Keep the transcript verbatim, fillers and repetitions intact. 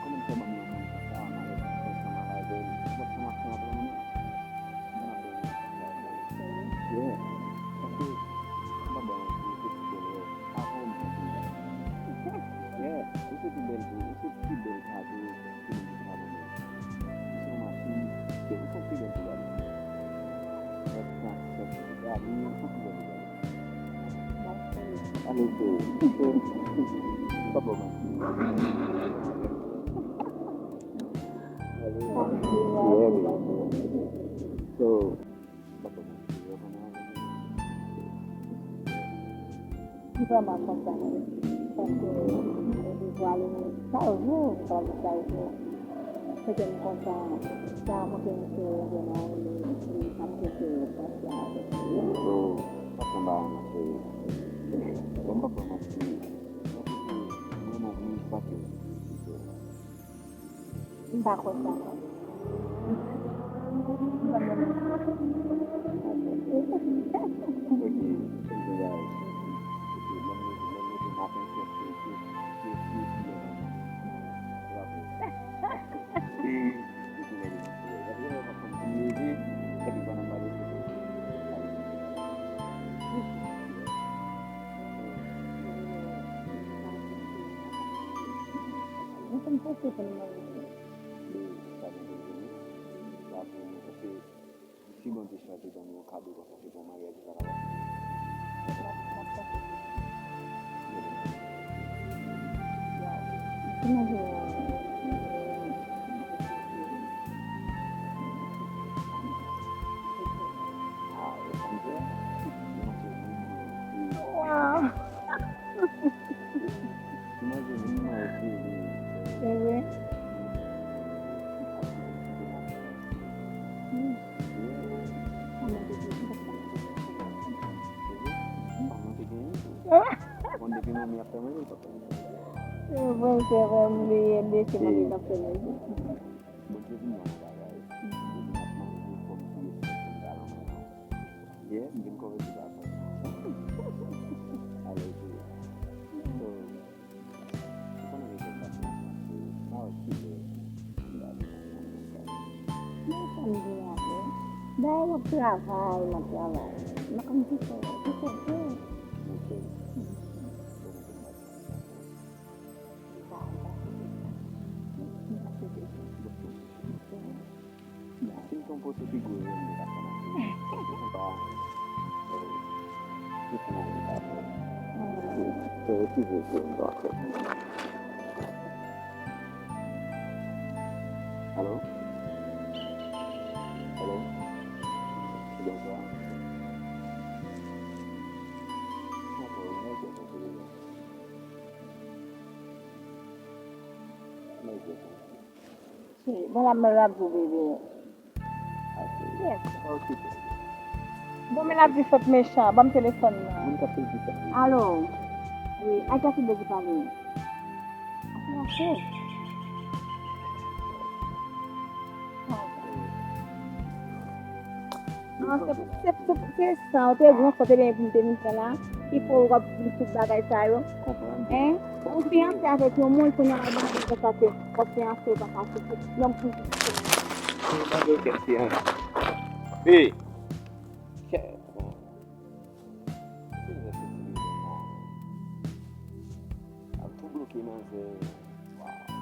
Kòman fè ban m yon moun konsa, malè, konsa, malè, w ap fè m ap pran moun? Mwen ap ban m yon moun konsa. Yeah. Paske, m ap ban m yon moun ki bèl rèv. Avan m konprann. Yeah. Ou se pi bèl, ou se pi bèl kado. Ou se yon machin, se ou santi lè pou gade. Lè sa, lè pou gade, ou santi lè pou gade. Ale, se, se, se pa bon, man. Ale, yeah, man. So, M vrèman kontan, wi, paske m te vwale m chak jou, m pale chak jou. Kote m kontan, sa mwen te misye revyen nan ou li, li pa m te fè konfyans avèk li. Oh, sa se yon bagay mwen serye. Bon, m pa pran manti. Mwen toujou, mwen nan miz pa ke M pa kwè sa non. M pa kwè. Ok, se yon bagay. Ok, lè m leve, lè m leve maten, se, se, se, se, se, se, se, se, se, se, se, se, se, se, se, se, Mwen konn pase pou nou marye. Sa gen pou vini. Sa pou nou, paske si Bondye chwazi ban nou yon kado konsa, se pou yon maryaj li pa ka pase. Imajine w. Wow. Se vre? Hmm. Se vre, se vre, m bliye depi mwen te nan fèmen. Bondye di m yon bagay. Li di m ap manje pòm ki ye sou galan mwen an. Yeah, m vin konvenki sa fò. Ale, tou. So, ou konnen rezèt la pou mwen, se pa okipe m gade nan yon moun kay. Men sa m di la vre. Dayè w ap travay, m ap travay. M pa konn kisa, kisa w fè. Ok. Bon, m te mande sa. M pa, m pa site sa. M pa site sa. Si m ton pote pi gwo, yo, m te ka fè nan pi. Yo, se pa, eh, se pou, eh, se refize ke m dwa fè. Alo? Alo? Bonswa. Ankò, mwen te konprann. Mwen te konprann. Cheri, bon, la, mwen ap di w, bebe. Yes. Bon, men l ap di fòt mechan, ban m telefòn nan. Moun k ap pedi fòt mechan. Alo. Wi, ak ki ki bezwen pale? Ak Rachel. Non, se, se, se, se sa, ou te gran fò, te benyen pou m te vin fè la. Ki fè w ap vin tout bagay sa yo? Konprann. Hein? Ou fiyanse avèk yon moun, kounye a l ap vin konsa ke w ap fiyanse, w pa ka sou, sou, nonm pou. Bagay kèk fiyanse. Hey! Kèk. Se lè se ti bebe la. Ap tou bloke manzè. Waw.